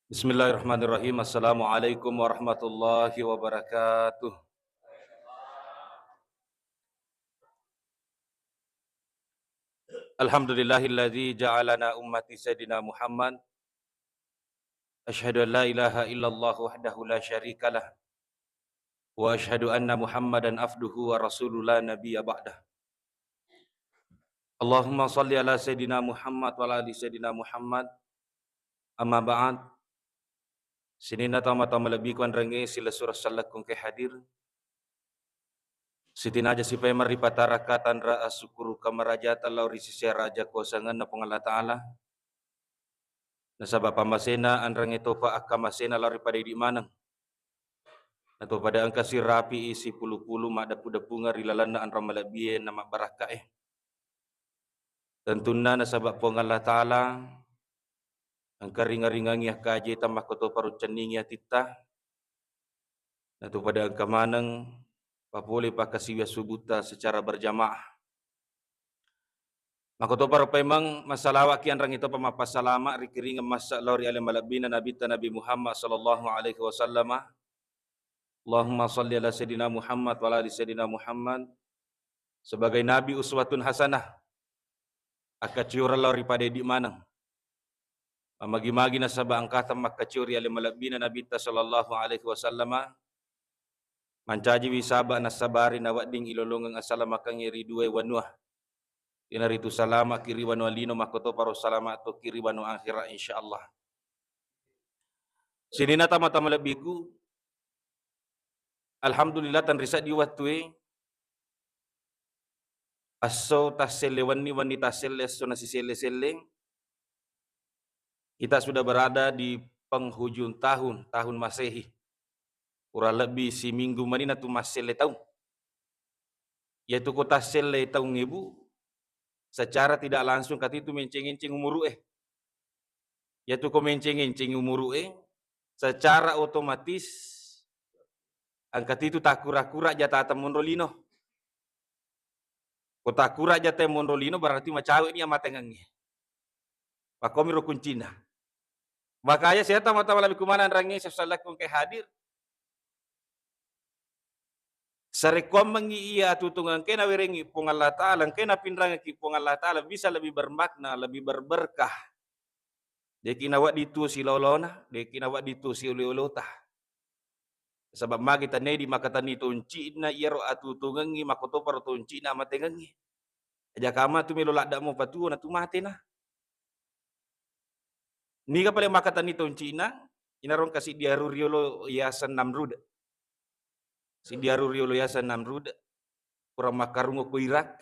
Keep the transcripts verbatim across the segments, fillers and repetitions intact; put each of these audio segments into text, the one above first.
Bismillahirrahmanirrahim. Assalamualaikum warahmatullahi wabarakatuh. Alhamdulillahilladzi ja'alana ummati Sayyidina Muhammad. Asyhadu an la ilaha illallah wahdahu la syarikalah. Wa asyhadu anna Muhammadan abduhu wa rasuluh la nabiyya ba'dah. Allahumma salli ala Sayyidina Muhammad wa ala ali Sayyidina Muhammad. Amma ba'd. Sininna tama-tama lebbiku anrengnge silessureng sellekku engkae hadir. Sitinaja sipaimeng ripataraka tanra asukuru kamarajata lao ri sisi araja kuasangenna Puang Allah Ta'ala. Nasaba pammasena anrengnge topa akkamasena lao ri pada idi maneng. Nato pada engka sirapi'i sipulu-pulu maddepu-depungeng ri lalenna anrong malebbie na mabbarakkae. Tentunna nasaba Puang Allah Ta'ala engka ringa-ringangi akkajeta makkotoparo cenningi atitta. Nato pada engka maneng papole pakkasiwiang subutta secara berjamaah. Makkotoparo paimeng massalawa'ki anrengnge topa mappassalama ri kiringeng massa lao ri ale malebbina Nabitta Nabi Muhammad sallallahu alaihi wasallama. Allahumma salli ala Sayyidina Muhammad wa ala ali Sayyidina Muhammad. Sebagai Nabi uswatun hasanah, akkacioreng lao ri pada idi maneng. Mamagi-magi nasaba engkata makkacio ri ale malebbina Nabitta sallallahu alaihi wasallama, mancajiwi saba nassabari nawedding ilolongeng asalamakengnge ri duae wanua. Iyanaritu salama'ki ri wanua lino, makkotoparo salama tokki ri wanua akhera, insyaallah. Sininna tama-tama lebbiku, alhamdulillah, tenri seddi wettue, esso tasselle wenni, wenni tasselle esso nasiselle-selle, kita sudah berada di penghujung tahun, tahun Masehi. Kurang lebbi siminggu mani natu masselle taung. Iyatu ko tasselle taung ibu, secara tidak langsung katitu menceng-enceng umuru'e. Iyatu ko menceng-enceng umuru'e, secara otomatis engkatitu takkura-kura jatata monro lino. Ko takkura jatae monro lino, berarti macawe'ni amatengengnge. Pakkomiro kuncina. Makanya saya tama-tama lebbi kumana anrengnge sessalakku engkae hadir. Sarekkoammengngi iya atutungeng engkae nawerengngi Puang Allah Ta'ala, engkae napinrangekki Puang Allah Ta'ala, bisa lebih bermakna, lebih berberkah. De'ki nawedding tuo silolona, de'ki nawedding tuo siolo-olota. Saba magi tennedi makkatenni tonci'na iyaro atutungengngi, makkotoparo tonci'na amatengengngi. Aja kama tu melo ladde' mopa tuo natu matena. Niga pale makkatenni tonci'na, inaro engka siddi aru riolo yaseng Namrud. Siddi aru riolo yaseng Namrud, pura makkarungo ko Irak.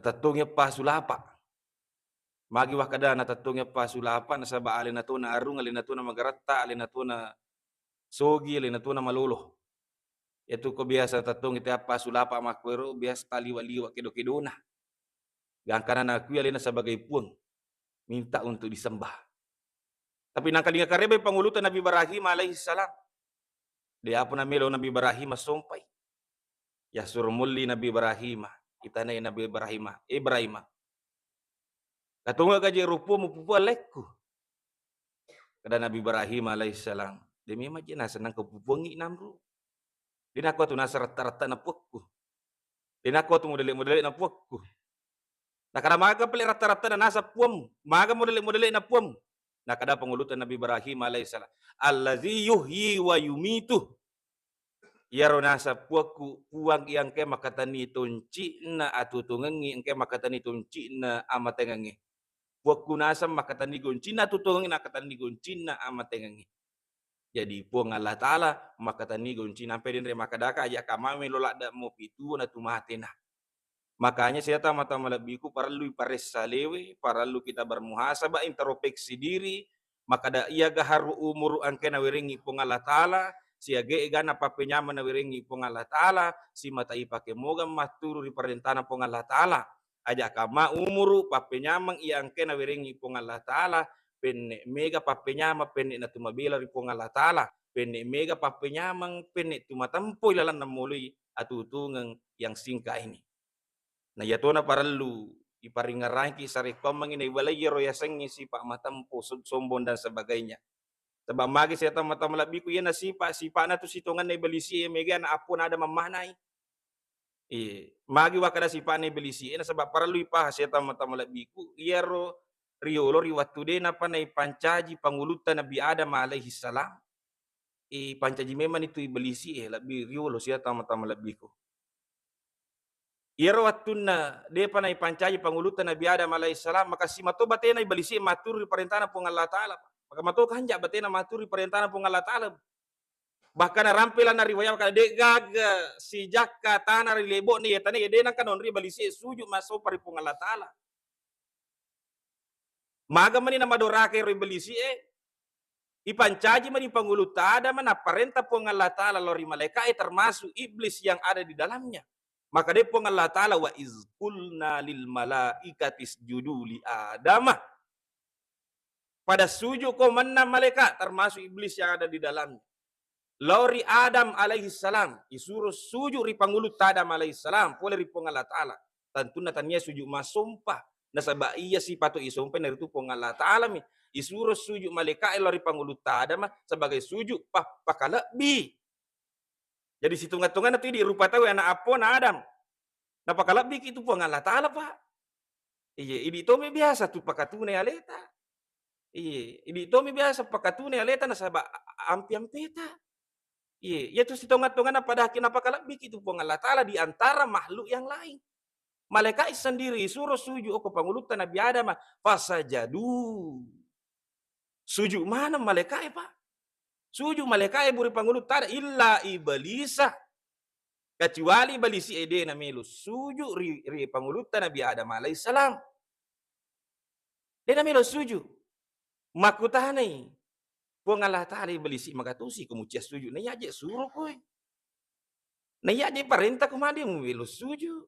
Natettongi eppa sulapa. Magi wakkeda natettongi eppa sulapa, nasaba alena tona arung, alena tona magaretta, alena tona sogi, alena tona malolo. Iyatu ko biasa natettongi te eppa sulapa makkuero, biasa taliwa-liwa kedo-kedona. Gangkana nakui alena sebagai puang, minta untuk disembah. Tapi nangkalinga kareba panguluta Nabi Ibrahim alaihissalam. De apa namelo Nabi Ibrahim sompai. Yassuro mulli Nabi Ibrahim, itanai Nabi Ibrahim, "Ibrahim, katonga gaje rupu mupupu alekku?" Kada Nabi Ibrahim alaihissalam, "De memang je nasennang ko pupuangngi Namrud. De nakko tu naseng retta-retta na puakku. De nakko tu modele-modele na puakku." Nakada, "Maga pale retta-retta na naseng puammu? Maga modele-modele na puammu?" Nakada panguluta Nabi Ibrahim alaihissalam, "Allazi yuhyi wa yumitu." Iyaro naseng puakku, puang iya engkae makkatenni tonci'na atutungengngi, engkae makkatenni tonci'na amatengengngi. Puakku naseng makkatenni goncinna atutungengngi, nakkatenni goncinna amatengengngi. Jadi Puang Allah Ta'ala makkatenni goncinna, ampe denre makkadaka aja kamame lo ladde' mopi tuo natu matena. Makanya siata mata malebbiku parellu iparessa lewe, parellu kita bermuhasabah, introspeksi diri, makkada iyaga haru umuru engkae nawerengngi Puang Allah Ta'ala, siaga egana pappenyameng nawerengngi Puang Allah Ta'ala, simata ipake moga matturu ri parentana Puang Allah Ta'ala. Aja kamma umuru pappenyameng iya engkae nawerengngi Puang Allah Ta'ala, penne mega pappenyameng, penne natu mabela ri Puang Allah Ta'ala, penne mega pappenyameng, penne tu matempoi lalenna moloi atutungeng yang singka ini. Na iyatona parellu iparingerangki sarekkuammengngi naiwalai iyaro yasengnge sipa matempo, so-, sombong dan sebagainya. Saba magi siatta mata malebbiku, iyana sipa, sipa'na tu sitongenna iblisi e, mega ana appona ada mammanai. Eh, magi wakkada sipa'na iblisi e, nasaba parellu ipahang siatta mata malebbiku, iyaro riolo ri wettu de napa naipancaji pangulutta Nabi Adam alaihi salam, eh, pancaji memang itu iblisi e, lebbi riolo siatta mata malebbiku. Iyaro wettunna depa naipancaji pangulutta Nabi Adam alaihi salam, makessing mato batena iblisi e maturu ri parentana Puang Allah Taala. Maka mato kanja batena maturu ri parentana Puang Allah Taala. Bahkan narampe lana riwayat kada degaga sijakka tana ri lebo'na iya tana iya de nangka nonri iblisi e suju massompa ri Puang Allah Taala. Maga mani namadoraka ero iblisi e, ipancaji mani pangulutta Adam, napparenta Puang Allah Taala lao ri malaeka e, termasuk iblis yang ada di dalamnya. Maka de Puang Allah Taala, "Wa iz qulna lil malaikati isjudu li Adama." Pada suju ko mennang malaeka, termasuk iblis yang ada di dalamnya. Lao ri Adam alaihi salam, isuro suju ri pangulutta Adam alaihi salam, pole ri Puang Allah Taala. Tentunna tania suju massompa, nasaba iya sipato isompa naritu Puang Allah Taala mi. Isuro suju malaeka e lao ri pangulutta Adam sebagai suju pa-, pakalebbi. Jadi situnga-tunganna tu idi rupa tau ana appona Adam. Napakalebbiki tu Puang Allah Taala, Pak. Iya, idi tomi biasa tu pakatunai aleta. Iya, idi tomi biasa pakatunai aleta nasaba a-, a-, ampe-ampeta. Iya, iya tu sitonga-tongana padahal napakalebbiki tu Puang Allah Taala di antara makhluk yang lain. Malaikat sendiri isuro suju okko pangulutta Nabi Adam, fasajadu. Suju maneng malaeka e, Pak. Suju malaeka e bu ri pangulutta Adam, illa iblisa. Kecuali iblisi e de namelo suju ri, ri pangulutta Nabi Adam alaihi salam. De namelo suju. Makkutanai Puang Allah Taala iblisi, magatosi ko muccia suju, naiya je suro koe. Naiya je parenta ko made mubelo suju.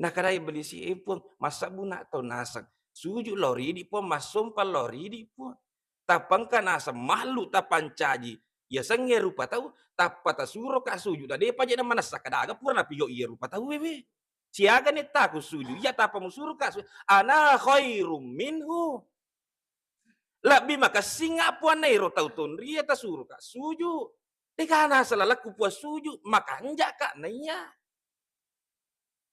Nakada iblisi e, Puang, massabbu na tau naseng suju lao ridi Puang, massompa lao ridi Puang. Tappa engka naseng makhluk tapancaji yasengnge rupa tau, tappa tasuroka suju, na depa je namanessa kadaga pura napigau iya rupa tau e we. Siaga nettaku suju, iya tappa musuroka suju, ana khairum minhu. Lebbi makessinga Puang nairo tau tonria tasuroka suju. Dega naseng lalekku Puang suju, makanjaka naiya.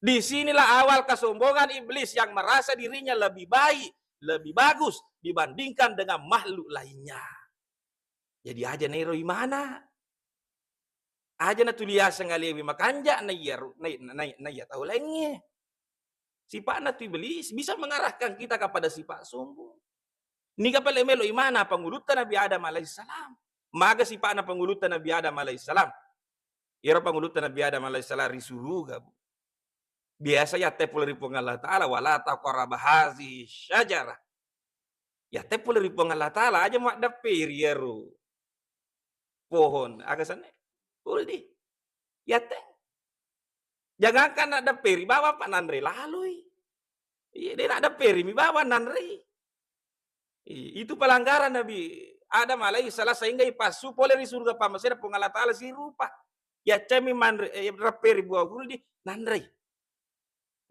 Di sinilah awal kesombongan iblis yang merasa dirinya lebih baik, lebih bagus dibandingkan dengan makhluk lainnya. Jadi aja nairo imana. Aja natuli yaseng alewe makanja naiya ru-, nai-, nai-, naiya tau laingnge. Sipa'na tu iblis bisa mengarahkan kita kepada sifat sombong. Niga pale melo imana pangulutta Nabi Adam alaihissalam. Maga sipa'na pangulutta Nabi Adam alaihissalam. Iyaro pangulutta Nabi Adam alaihissalam ri suruga, Bu. Biasa yatte pole ri Puang Allah Taala, "Wala taqraba hazihi syajarah." Yatte pole ri Puang Allah Taala, aja maddepperi iyaro pohon, aga senna? Khuldi. Yatte. Jangankan naddepperi, bawang pa nanre laloi. Iya, de naddepperi mi bawang nanrei. I-, itu pelanggaran Nabi Adam alaihissalam sehingga ipassu pole ri surga pammasena Puang Allah Taala sirupa. Yaccemi manre, eh, repperi buah khuldi, nanrei.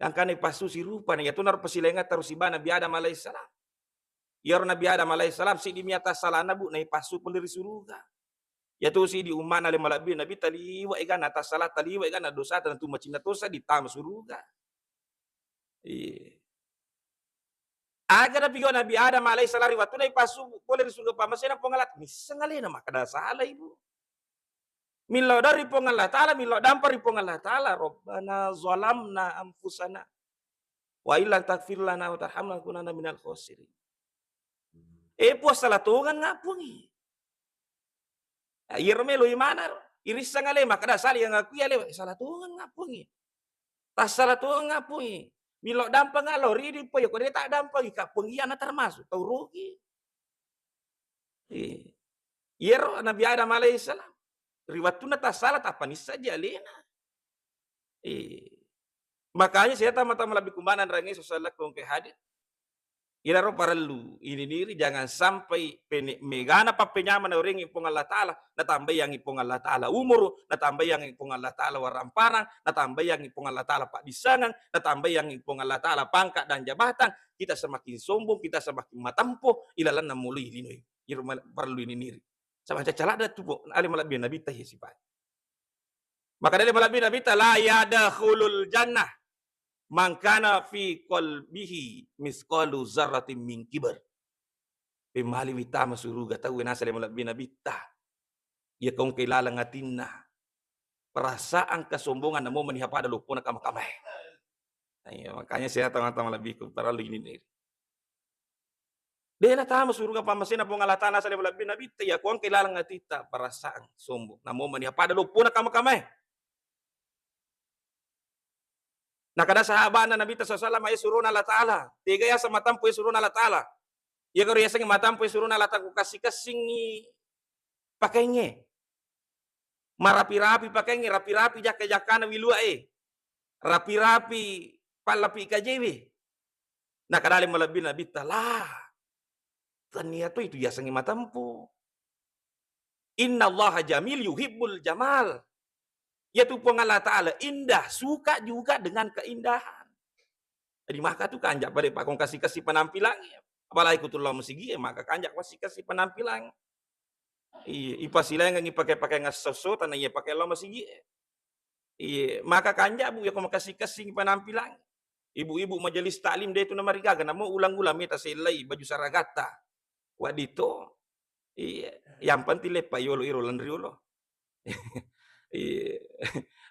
Gangkana ipassu sirupa, na iyatu naro pasilaingetta ro siba Nabi Adam alaihissalam. Iyaro Nabi Adam alaihissalam siddi mi atassalana, Bu, naipassu pole ri suruga. Iyatu siddi ummana le malebbi Nabi taliwa egana tassala, taliwa egana dosa, tentu macinna tosa ditama suruga. Iya. Aga napigau Nabi Adam alaihissalam ri wattuna ipassu pole ri suruga pammasena Puang Allah, misseng alena makkeda salai, Bu. Millau doang ri Puang Allah Taala, millau dampa ri Puang Allah Taala, "Rabbana zalamna anfusana wa illam taghfir lana wa tarhamna lanakunanna minal khasirin." Eh, Puang, sala tongengnga, Puang, i. Ah, iyaro melo imana ro. Irisseng ale, makkeda sala, iya ngakui ale, sala tongengnga, Puang, i. Tassala tongengnga, Puang, i. Millau dampengnga lao ridi, Puang, iya ko de taddampengi ka, Puang, iyana termasuk tau rugi. Eh. Iyaro Nabi Adam alaihissalam ri wattunna tassala tappanissaji alena. Eh. Makanya saya tama-tama lebbi kumbana rangi sosial kongke hadir. Iyaro parellu ininiri, jangan sampai pene-, megana pappenyameng nawerengngi Puang Allah Ta'ala, natambaiyangngi Puang Allah Ta'ala umuru, natambaiyangngi Puang Allah Ta'ala waramparang, natambaiyangngi Puang Allah Ta'ala paddissengeng, natambaiyangngi Puang Allah Ta'ala pangkat dan jabatan, kita semakin sombong, kita semakin matempo ilalenna muli linoe. Iyaro ma-, parellu ininiri. Sama caca ladde tu, ale malebbi Nabitta iya sipa. Maka dalle malebbi Nabitta, "La yadkhulul jannah man kana fi qalbihi misqalu zarratin min kibar." Pemaliwi tama suruga tau nasale malebbi Nabitta. Iya kongke laleng atinna. Perasaan kesombongan namo maniha pada loppona kama-kamae. Iya, makanya saya tama-tama lebih ku parellu ini nih. Dena tama suruga pammasena Puang Allah Ta'ala sale malebbi Nabitta, iya kuangke laleng atitta, perasaan sombong. Namo maniha pada loppona kama-kamae. Nakada sahabana Nabitta sallallahu alaihi wasallam, "Iya surona Allah Ta'ala." Tega iya matampu iya surona Allah Ta'ala. Iya karo yasengnge matampu iya surona Allah Ta'ala, ku kassi-kassingngi pakaingnge. Marapi-rapi pakaingnge, rapi-rapi jakka-jakkana wiluae. Rapi-rapi pallapi kajewe. Nakadale malebbi Nabitta, "La. Tania to itu yasengnge matempo. Innallaha jamil yuhibbul jamal." Yaitu Puang Allah Ta'ala indah, suka juga dengan keindahan. Jadi maka tu kanja pada pakong kasih-kasih penampilannya. Apalagi kutu lao masigi, maka kanja kasih-kasih penampilan. Iya, ipasilaingengngi pake-pake ngassosso tanah iya pake lao masigi. Iya, maka kanja bu, iya ko makasing-kasing penampilan. Ibu-ibu majelis taklim de tu namarigaga, namo ulang-ulang meta sellai baju saragatta. Waddito. Iya, yang penting leppa yolo iro lanriolo. Iya.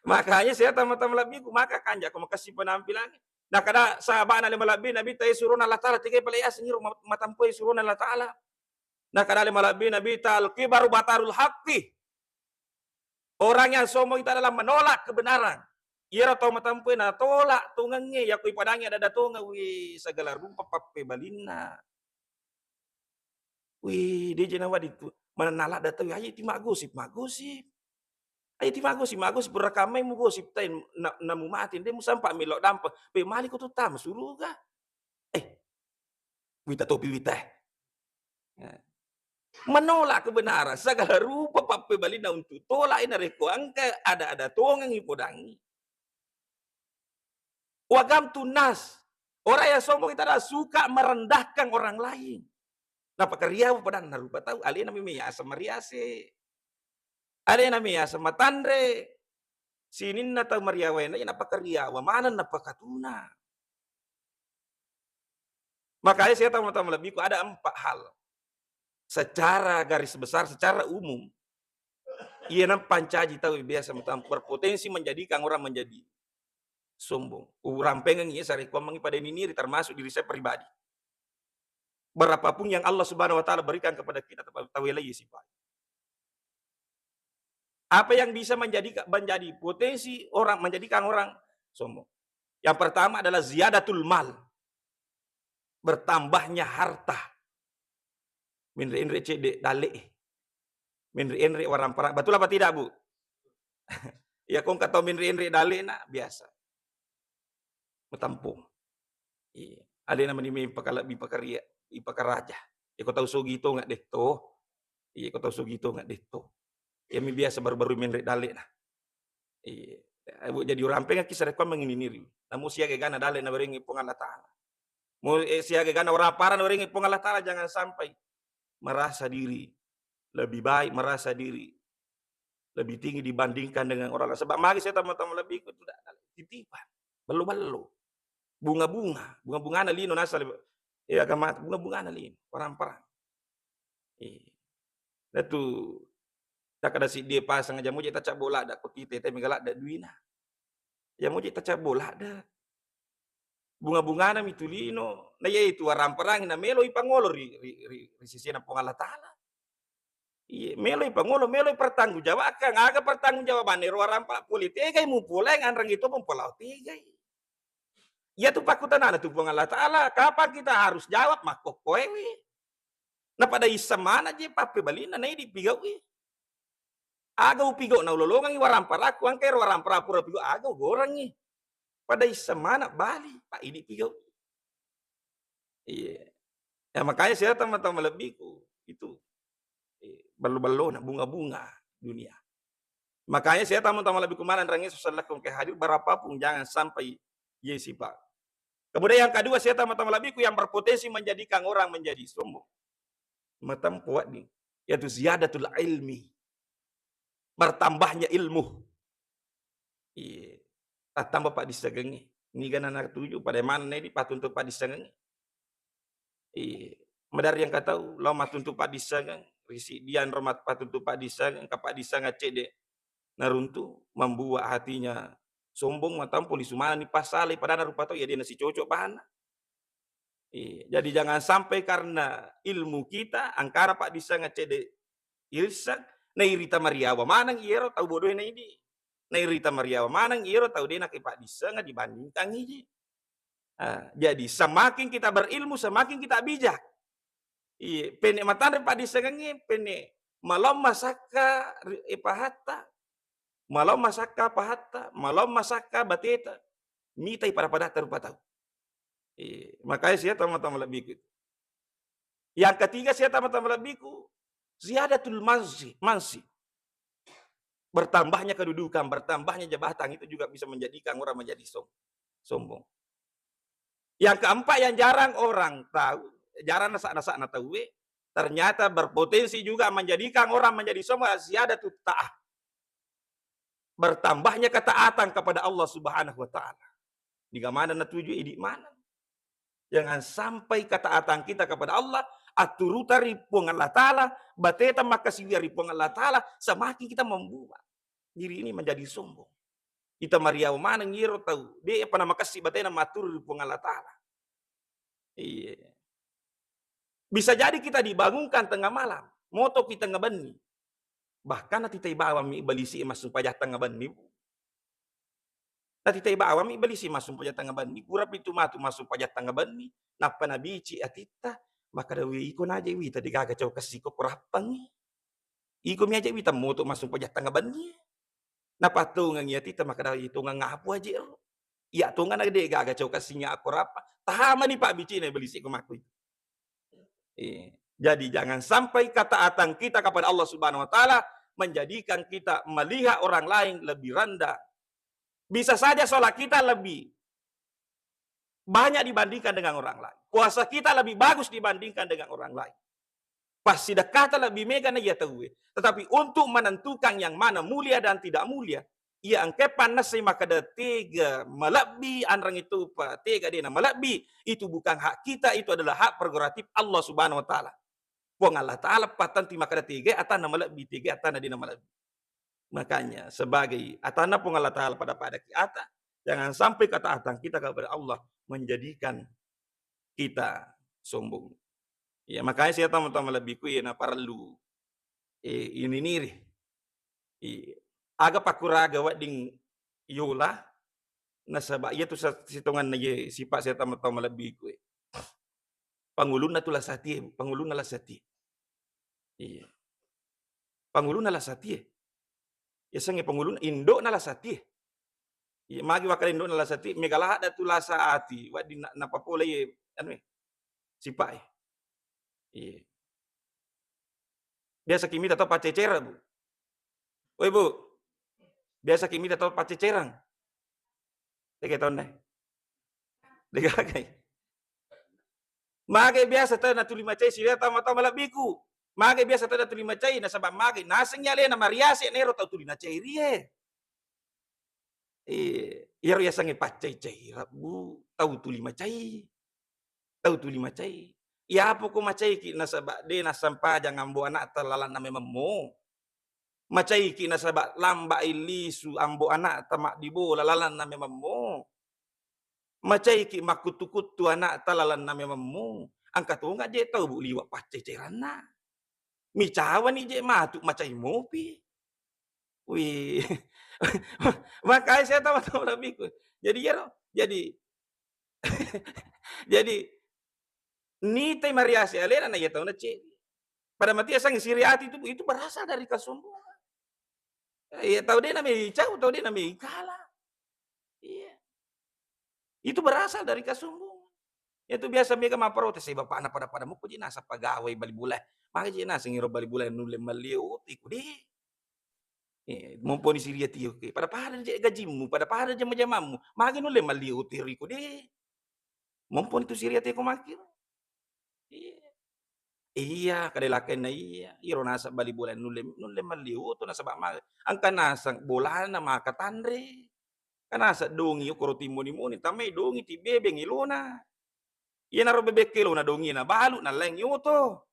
Makanya saya tama-tama lebbiku, maka kanja ko makasing penampilan. Nah, kada sahabana le malebbi Nabitta iya surona Allah Ta'ala, tiga pale yaseng iro ma-, matampu iya surona Allah Ta'ala. Nakadale malebbi Nabitta, "Al-kibaru batarul haqqi." Orang yang sombong itu adalah menolak kebenaran. Iyaro tau matampu natolak tongengnge, yako ipadangi ada-ada tongeng, wih, segala rupa pappebalinna. Wih, deje nawa ditu. Manenna ladda tau, ayo ti maggosip, maggosip. Ayo ti maggosip, maggosip, pura kammai mugosip tai, na-, namumati, de musampa melo dampa. Pe mali ko tu tama suruga. Eh, wita topi wita, eh. Menolak kebenaran, segala rupa pappebalinna untuk tolak, narekko engka ada-ada tongeng ipodangi. Wa ghamtun nas, orang yang sombong itu adalah suka merendahkan orang lain. Napakariawa padanna rupa tau, alena memang yaseng mariase. Alena mi yaseng matanre, sininna tau mariawae na, iya napakariawa maneng napakatuna. Makanya saya tama-tama lebih ku ada empat hal. Secara garis besar, secara umum, iya nampancaji tau biasa matam-, berpotensi menjadikan orang menjadi sombong. Urampengengngi sarekkuammengngi pada niniri, termasuk diri saya pribadi. Berapapun yang Allah Subhanahu wa Ta'ala berikan kepada kita, tawelai sipai. Apa yang bisa menjadi, menjadi potensi orang, menjadikan orang sombong? Yang pertama adalah ziyadatul mal, bertambahnya harta. Menre-enre cedde dalle. Menre-enre waramparang. Betul apa tidak, Bu? Ya, kong kata menre-enre dalle na biasa. Matampung. Iya. Alena mani me ipakalebbi pakaria, ipakaraja. Iko tau sogi to ngadde to. Iya, iko tau sogi to ngadde to. Iya mi biasa baru-baru menre dalle na. Iya. Abu jadi urampengakki sarekkuammengngi niniri. Namu siaga gana dalle nawerengngi Puang Allah Ta'ala. Mu, eh, siaga gana urampara nawerengngi Puang Allah Ta'ala, jangan sampai merasa diri lebih baik, merasa diri lebih tinggi dibandingkan dengan orang lain. Sebab magi saya tama-tama lebih ikut tu dak titipan. Bello-bello. Bunga-bunga, bunga-bungana lino nasale. Eh, agama bunga-bungana lino, orang perang. Eh. Datu tak ada si dia pasang aja muje tacak bola dak ko kita tapi galak dak duina. Ya muje tacak bola dak. Bunga-bungana mi tulino, na iya itu waramparang na melo ipangolo ri, ri, ri, ri sisina Puang Allah Ta'ala. Iya, melo ipangolo, melo ipertanggung jawabkan. Aga pertanggung jawabanna ro warampa pole tegai mu pole nganreng itu pun polau tegai. Iya tu pakkutanana tu Puang Allah Ta'ala, kapan kita harus jawab makkokkoewi? Napada isseng mana je pappebalinna naidi pigau'i. Aga upigau naulolongangi waramparakku, angkai ro warampara pura pigau aga ugorangi. Pada isseng mana bali, pa idi pigau. Iya. Nah, makanya saya teman-teman lebihku itu, eh, ballo-ballona, bunga-bunga dunia. Makanya saya teman-teman lebihku mana rangi susah lakukan ke hadir berapapun jangan sampai ye sifat. Kemudian yang kedua, saya teman-teman lebihku yang berpotensi menjadikan orang menjadi sombong. Matempo wedding, yaitu ziyadatul ilmi, bertambahnya ilmu. Iya. Tattamba paddissengengnge. Niga na natuju, pada manenna idi patuntu paddissengengnge. Iya. Maderri engka tau lao matuntu paddissengeng, risidiang ro mat-, patuntu paddissengeng, engka paddissengeng cedde naruntu, membuat hatinya sombong, matampo lisu manenni passalai, padahal rupa tau iya de' nasicocok bahanna. Iya, jadi jangan sampai karena ilmu kita, angkara paddissengeng cedde irisseng, nairita mariawa maneng iyaro tau bodoe na idi. Nairita mariawa maneng iyaro tau de' nakipaddissengeng dibandingkan iji. Ah, jadi semakin kita berilmu, semakin kita bijak. Iya, penne matanre paddissengengnge, penne malomma sakka ri-, eh, pahatta, malomma sakka pahatta, malomma sakka bateta, mitai pada-padatta rupa tau. Eh, makanya sia tama-tama lebbiku. Yang ketiga sia tama-tama lebbiku, ziyadatul mansi, mansi. Bertambahnya kedudukan, bertambahnya jabatan itu juga bisa menjadikan orang menjadi som-, sombong. Yang keempat yang jarang orang tahu, jarang nasa-, nasa'na tauwe, ternyata berpotensi juga menjadikan orang menjadi sombong, ziyadatut ta'ah. Bertambahnya ketaatan kepada Allah Subhanahu wa Ta'ala. Niga maneng natuju, idi maneng. Jangan sampai ketaatan kita kepada Allah, atturuta ri Puang Allah Ta'ala, bateta makkasiwia ri Puang Allah Ta'ala, semakin kita membuat diri ini menjadi sombong. Ita mariawa maneng iyaro tau, de' apa namakassi batena matturu ri Puang Allah Ta'ala. Iya. Bisa jadi kita dibangunkan tengah malam, motoki tengah benni. Bahkan natitai bawammi ibalisi massumpajang tengah benni, Bu. Natitai bawammi ibalisi massumpajang tengah benni, purapi tu matu massumpajang tengah benni, nappa nabici atitta, makkeda, "Wi, iko naje wita degaga cau kessiko kurappangi. Iko miaje wita moto massumpajang tengah benni." Napattongengi atitta makkeda, "Iya tongeng apu aje ro. Iya tongeng na degaga cau kessinga akko rappa." Tahamani pabbicina ibalisi ko makku itu. Iya. Jadi jangan sampai ketaatan kita kepada Allah Subhanahu wa Ta'ala menjadikan kita melihat orang lain lebih rendah. Bisa saja sholat kita lebih banyak dibandingkan dengan orang lain. Puasa kita lebih bagus dibandingkan dengan orang lain. Passidekkata lebih mega na iya tauwe. Tetapi untuk menentukan yang mana mulia dan tidak mulia, iya engka pannessai makkeda tega malebbi, anreng itu pa tega de'na malebbi, itu bukan hak kita, itu adalah hak prerogatif Allah Subhanahu wa Ta'ala. Puang Allah Ta'ala pattentu makkeda tega atanna malebbi, tega atanna de'na malebbi. Makanya sebagai atanna Puang Allah Ta'ala pada-padaki ata, jangan sampai ketaatan kita kepada Allah menjadikan kita sombong. Ya, makanya saya tama-tama lebbiku ya na parellu, eh, ininiri. Iya. Aga pakkuraga wedding yola, nasaba iya tu sa-, sitonganna ye sipa saya tama-tama lebbiku, eh. Pangulunna tu lasatie, Bu. Pangulunna lasatie. Iya. Pangulunna lasatie. Yasengnge pangulunna, indo'na lasatie. Iya, magi wakkada indo'na lasatie, mega lahadda tu lasa ati, wedding na-, napapolei, anu, eh, sipa, eh. Iya. Biasa ki mita tau paccecereng, Bu. Woi, Bu. Biasa ki mita tau paccecereng. Tege taunna. Degagai. Mage biasa tau natuli macai silia tau-tau malebbiku. Mage biasa tau natuli macai nasaba mage nasengngi alena mariase nero tau tuli macai rie. Eh, iyaro yasengnge paccai-cai rabbu, tau tuli macai. Tau tuli macai. Iyapo ko macaiki nasaba de nassempajang ambo anakta lalanna mememmo. Macaiki nasaba lambai lisu ambo anakta maddibola lalanna mememmo. Macaiki makkuttu-kuttu anakta lalanna mememmu. Engka tonga je tau, Bu, liwa pacceceranna. Micawani je matu macai mopi. Wih. Makanya saya tahu-tahu lebihku. Jadi, ya, jadi, jadi, nitai mariase alena na iya tauna ceddi. Pada mati asang siri ati itu, itu berasal dari kesombongan. Iya, tau de nami cau, tau de nami kala. Iya. Itu berasal dari kesombongan. Iyatu biasa mega mapprotes, "Eh, bapakna pada-pada mukko je naseng pagawai bali bulae. Magi je naseng iro bali bulae nulle malli uti ku de." Eh, momponi siriati, oke. Pada-pada je gajimmu, pada-pada jama-jamammu. Magi nulle malli uti riku de. Momponi tu siriati ko makkiro. Iya. Iya, kada lakenna iya. Iro naseng bali bulae nulle, nulle malli utu nasaba magi. Engka naseng bolana maka tanre. Kan naseng dongi okoro timmoni-moni, tamai dongi ti bebeng ilona. Iyanaro bebek kelona dongi nabalu, nallaing oto.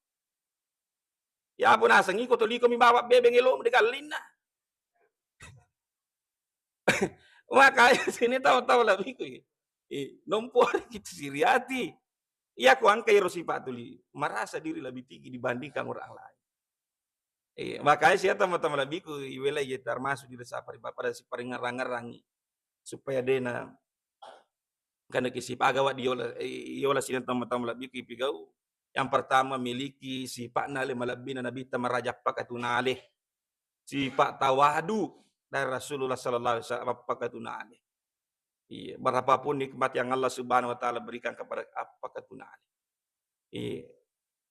Yapo naseng iko to likomi bawa bebeng elomu de gallinna. Makanya sini tahu-tahu lebih ku. Eh, nompo kita siriati. Iya ko angka iro sifat tuli, merasa diri lebih tinggi dibandingkan orang lain. Eh, makanya sia teman-teman lebih ku iwela ye termasuk di desa pari-, pada si paringerang-ngerangi supaya dena Karena ki sipaga wa diola, eh, iola sining tama-tama lebbi ki pigau. Yang pertama, miliki sipa'na le malebbina Nabitta maraja appakatunale. Sifat tawadu dari Rasulullah sallallahu alaihi wasallam, appakatunale. Iya, berapapun nikmat yang Allah Subhanahu wa Ta'ala berikan kepada, appakatunale. Iya.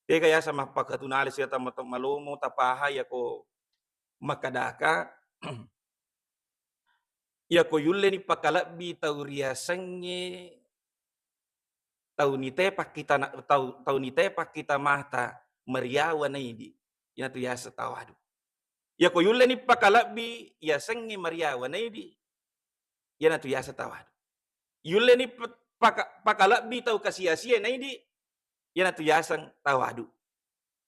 Tega yaseng mappakatunale siata mato malomo tapaha yako makadaka, yako yulleni pakalebbi tau riasengnge tau nitepakkita na-, tau, tau nitepakkita mata mariawa naidi, inatu yaseng tawadu. Yako yulleni pakalebbi yasengnge mariawa naidi, iyanatu yaseng tawadu. Yulleni pe-, paka-, pakalebbi tau kasi-asie naidi, iyanatu yaseng tawadu.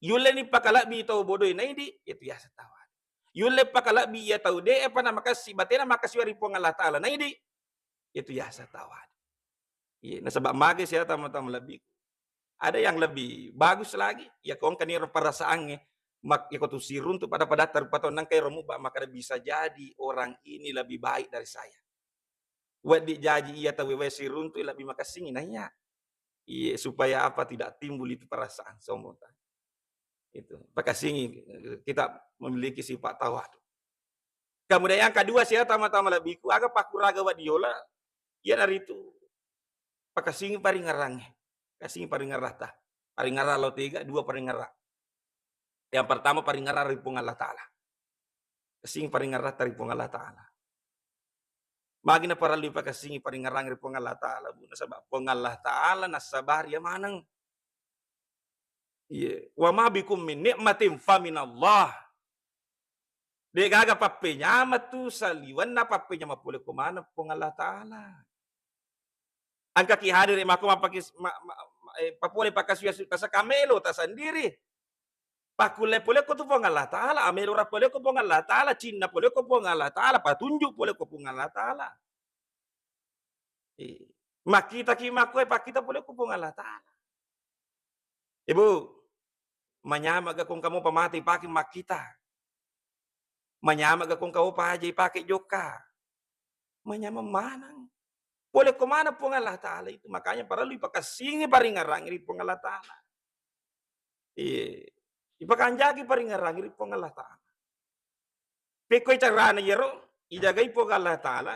Yulleni pakalebbi tau bodoe naidi, iyatu yaseng tawadu. Yulle pakalebbi iya tau de'epa namakassi batena makasiwa ri Puang Allah Ta'ala naidi, iyatu yaseng tawadu. Iya, nasaba mage sia tama-tama lebbiku. Ada yang lebih bagus lagi, yako engkani ero perasaangnge, mak-, yako tu siruntu pada-padatta rupa tau nangka ero mubba, maka bisa jadi orang ini lebih baik dari saya. Wedding jaji iya tau wewe siruntu lebih makassingi naiya. Iya, supaya apa tidak timbul itu perasaan sombong tadi. Itu, pakassingi kita memiliki sifat tawadu. Kemudian yang kedua, sia tama-tama lebbiku, aga pakkuraga wa diola, iyanaritu pakassingi paringerrangnge. Kassingi paringerrata. Paringerrang lao tega, dua paringerrang. Yang pertama, paringerrang ri Puang Allah Ta'ala. Kassingi paringerrata ri Puang Allah Ta'ala. Magi naparellu pakassingi paringerrang ri Puang Allah Ta'ala, Bu, nasaba Puang Allah Ta'ala nassabari maneng. Iya, "Wa ma bikum min ni'matin fa minallah." De'gaga pappenyameng tu saliwenna pappenyameng pole ko maneng Puang Allah Ta'ala. Engkaki hadere mako mappakis-, ma-, ma-, ma-, eh, papole pakasuwi-suwi tasaka melo tasandiri. Pakkulle pole ko tu Puang Allah Ta'ala, amelo ra pole ko Puang Allah Ta'ala, cinna pole ko Puang Allah Ta'ala, patunjuk pole ko Puang Allah Ta'ala. Eh, makkitaki makkoe, pakkita pole ko Puang Allah Ta'ala. Ibu, manyamega ko engka mopa mate ipake makkita. Manyamega ko engka mopa aja ipake jokka. Manyameng maneng. Pole ko maneng Puang Allah Ta'ala itu. Makanya parellu ipakassingi paringerrangi ri Puang Allah Ta'ala. Iya. Ipakanjaki paringerrangi ri Puang Allah Ta'ala. Pekkoi carana iyaro ijagai Puang Allah Ta'ala?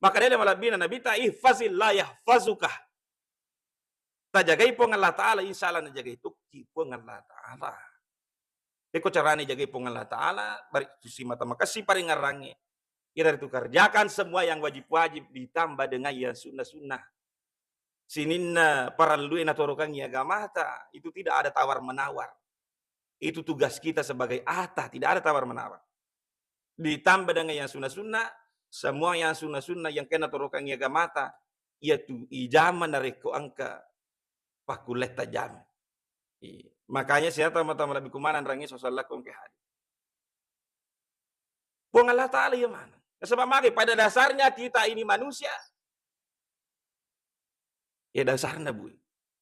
Maka dele malebbina Nabitta, "Ihfazillah yahfazuka." Tajagai Puang Allah Ta'ala, insya Allah najagai tokki Puang Allah Ta'ala. Pekko carana ijagai Puang Allah Ta'ala, bari simata makassi paringerrangi. Iyanaritu kerjakan semua yang wajib-wajib ditambah dengan yang sunnah-sunnah. Sininna parellue natorokangngi agamata, itu tidak ada tawar-menawar. Itu tugas kita sebagai ata, tidak ada tawar-menawar. Ditambah dengan yang sunnah-sunnah, semua yang sunnah-sunnah yang kena torokangngi agamata, iyatu ijama narekko engka pakkulletta jama. Iya. Makanya siata mata malebbi kumanang rangi sosallakko engka hadis. Puang Allah Ta'ala iya maneng. Nasaba magi, pada dasarnya kita ini manusia. Ya dasarna, Bu.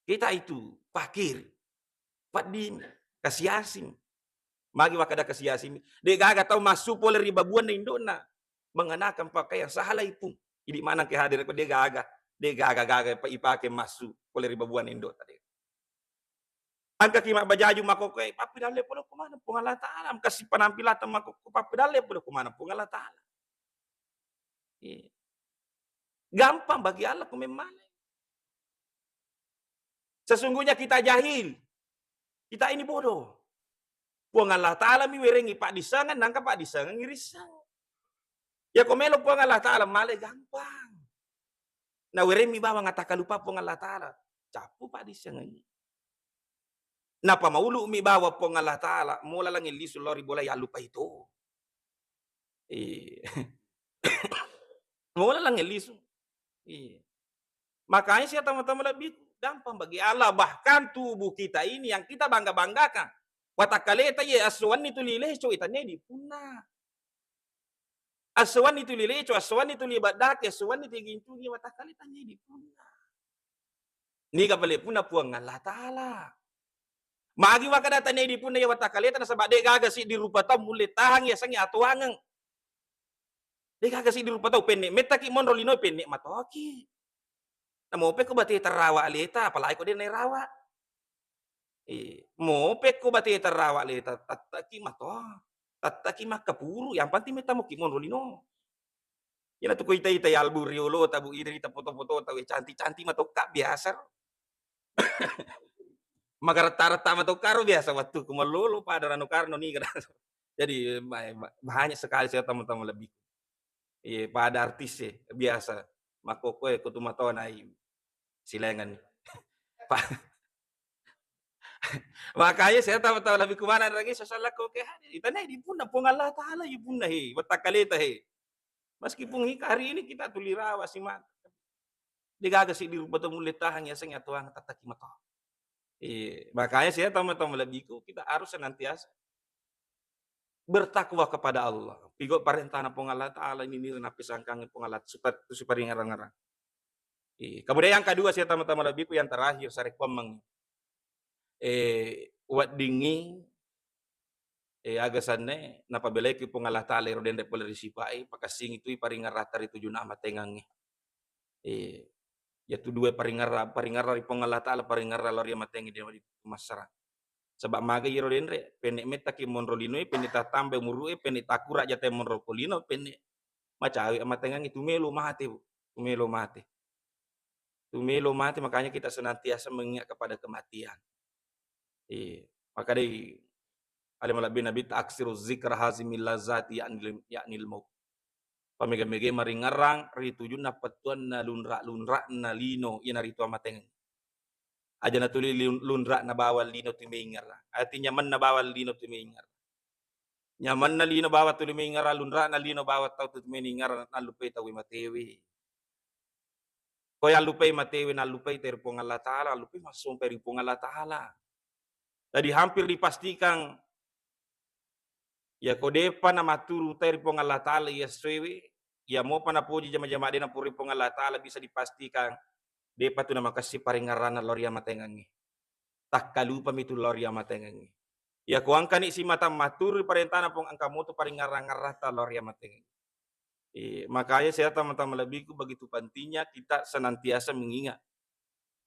Kita itu fakir. Padding, kasiasing. Magi wakkada kasiasing. De'gaga tau massu pole ri babuanna indo'na mengenakan pakaian salah ipung. Idi maneng ke hadir ko de'gaga. De'gaga-gaga pa ipake massu pole ri babuanna indo'ta de. Engkaki mabbajaju makkokkoe, pappidalle pole ko maneng Puang Allah Ta'ala. Engkasi penampilatta makkokko, pappidalle pole ko maneng Puang Allah Ta'ala. Iya. Gampang bagi Allah ko memmaneng. Sesungguhnya kita jahil. Kita ini bodoh. Puang Allah Ta'ala mi werengngi paddissengeng, nangka paddissengeng irisseng. Yako melo Puang Allah Ta'ala male gampang. Na weremmi bawang atakkalupa Puang Allah Ta'ala, cappu paddissengengngi. Napa maulu mi bawang Puang Allah Ta'ala, mola langeng lisu lao ri bola yallupai to. Iya. Mola langeng lisu. Iya. Makanya sia tama-tama lebbiku, gampang bagi Allah. Bahkan tubuh kita ini yang kita bangga-banggakan. Watakkaleta ye assuwanni tuli leco, itanne dipunna. Assuwanni tuli leco, assuwanni tuli baddaki, assuwanni tuli gintungi, watakkaleta ne dipunna. Niga pale punna Puang Allah Ta'ala. Magi makkeda tanai dipunna iya watakkaleta, nasaba de gaga siddi rupa tau mulle tahang yasengnge atuangeng. De gaga siddi rupa tau, penne mettaki monro lino, penne matoaki. Namopekko bateta rawa aleta, apalagi ko de nairawa. Eh, mopekko bateta rawa aleta, tattaki matoa, tattaki makkapuru, yang penting metta moki monro lino. Iyana tu kuita-ita yalbu riolo tabu iri ta foto-foto tawe cantik-cantik matokka biasa. Magaretta-retta matokka ro biasa wattu ku mallolo pada rano karno ni kada. Jadi, ba-, ba-, banyak sekali saya tamu-tamu lebih. Iya, pada artis e, biasa. Makkokkoe ko tu matoa nai silengan. Pa-, makanya saya tahu-tahu lebih kemana lagi, sesalla ko ke hadir. Itanai dipunna Puang Allah Ta'ala, ipunna he, watakkaleta he. Meskipun hika hari ini kita tuli rawa si mata. De gaga siddi rupa tau mulle tahang yasengnge atuang tattaki matoa. Eh, makanya saya tahu-tahu lebih ku, kita harus senantiasa bertakwa kepada Allah. Pigo parentana Puang Allah Ta'ala ini, ini napesangkangi Puang Allah, supa-, supaya ngarang-ngarang. Eh, kemudian yang kedua, saya tamu-tamu lebih ku, yang terakhir, sarekkuammeng. Eh, weddingngi, eh, aga sanne, napabelaiki Puang Allah Ta'ala ero denre pole ri sipae, pakassingi tui paringerrata ri tujunna amatengangnge. Eh, yatu dua paringerra, paringerra ri Puang Allah Ta'ala, paringerra lao ri amatengnge, de massara. Saba maga iyaro denre, penne mettaki monro linoe, penne tattamba umurue, penne takura jate monro ko lino, penne macawe amatengangnge, tumelo mate, Bu. Tumelo mate. Tumelo mate, makanya kita senantiasa mengingat kepada kematian. Iya. Maka dei ale malebbi Nabi, "Aksiru zikra hazimil lazati, yaknil, yaknil maut." Pamega-mega maringerrang ri tujunna pettuanna lunra-lunra'na lino, iyanaritu amatengeng. Aja natuli lun-, lunra'na bawang lino tu maingerrang. Ati nyamanna bawang lino tu maingerrang. Nyamanna lino bawang tuli maingerrang, lunra'na lino bawang tau tu maingerrang, nallupai tau matewe. Ko yallupai matewe, nallupai te ri Puang Allah Ta'ala, nallupai massompa ri Puang Allah Ta'ala. Jadi hampir dipastikan, yako depa namatturu te ri Puang Allah Ta'ala iya essoewe, iya mopa napoji jama-jama de napuroi Puang Allah Ta'ala, bisa dipastikan depa tu namakessing paringerranna lao ri amatengangnge. Takkalupami tu lao ri amatengangnge. Yako engkani simata matturu parentana Puang, engka motu paringerrang-ngerrata lao ri amatengangnge. Eh, makanya saya tamu-tamu lebbiku, begitu pentingnya kita senantiasa mengingat.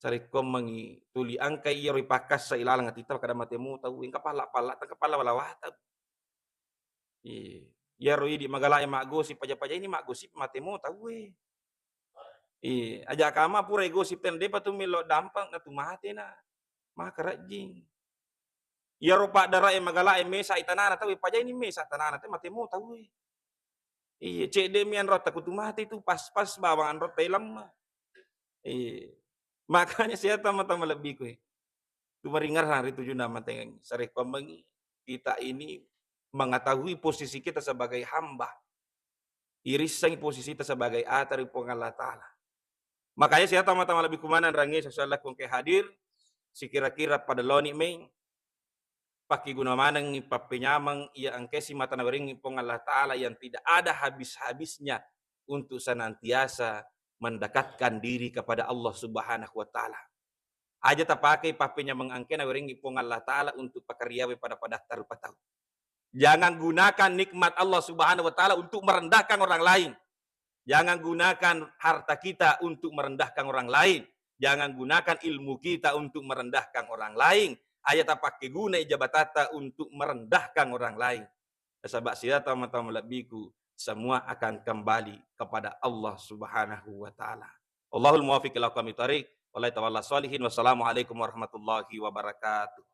Sarekkuammengngi tuli engka iyaro ipakkassa ilaleng atitta, kada mate mo tau, engka palla-palla, engka palla-palla wata. Eh, iyaro idi magalae maggosip, paja-paja ini maggosip mate mo tau e. Eh, aja kama pura gosip ten, depa tu melo dampeng na tu mate na. Maka rajing. Iyaro paddarae magalae mesa i tanana tau, pajaini mesa tanana te, mate mo tau e. Iya, cedde mi anrotta kutu mate tu, pas-pas bawang anrotta ilamma. Iya. Makanya saya tama-tama lebbi ku e. Tu maringerrang ri tujunna amatengangnge. Sarekkuammengngi kita ini mengetahui posisi kita sebagai hamba. Irissengngi posisita sebagai ata ri Puang Allah Ta'ala. Makanya saya tama-tama lebih kumanang rangi sosial laku engke hadir, sikira-kira pada loni meng, pakkiguna manengngi pappenyameng iya engke simata nawerengngi Puang Allah Ta'ala yang tidak ada habis-habisnya untuk senantiasa mendekatkan diri kepada Allah Subhanahu wa Ta'ala. Aja tapakai pappenyameng engke nawerengngi Puang Allah Ta'ala untuk pakariawe pada-padatta rupa tau. Jangan gunakan nikmat Allah Subhanahu wa Ta'ala untuk merendahkan orang lain. Jangan gunakan harta kita untuk merendahkan orang lain. Jangan gunakan ilmu kita untuk merendahkan orang lain. Aja tapakai guna jabatatta untuk merendahkan orang lain. Nasaba siata mata malebbiku, semua akan kembali kepada Allah Subhanahu wa Ta'ala. Allahul muwaffiq ila aqwamit thariq. Wallahi tawalla sholihin. Wassalamualaikum warahmatullahi wabarakatuh.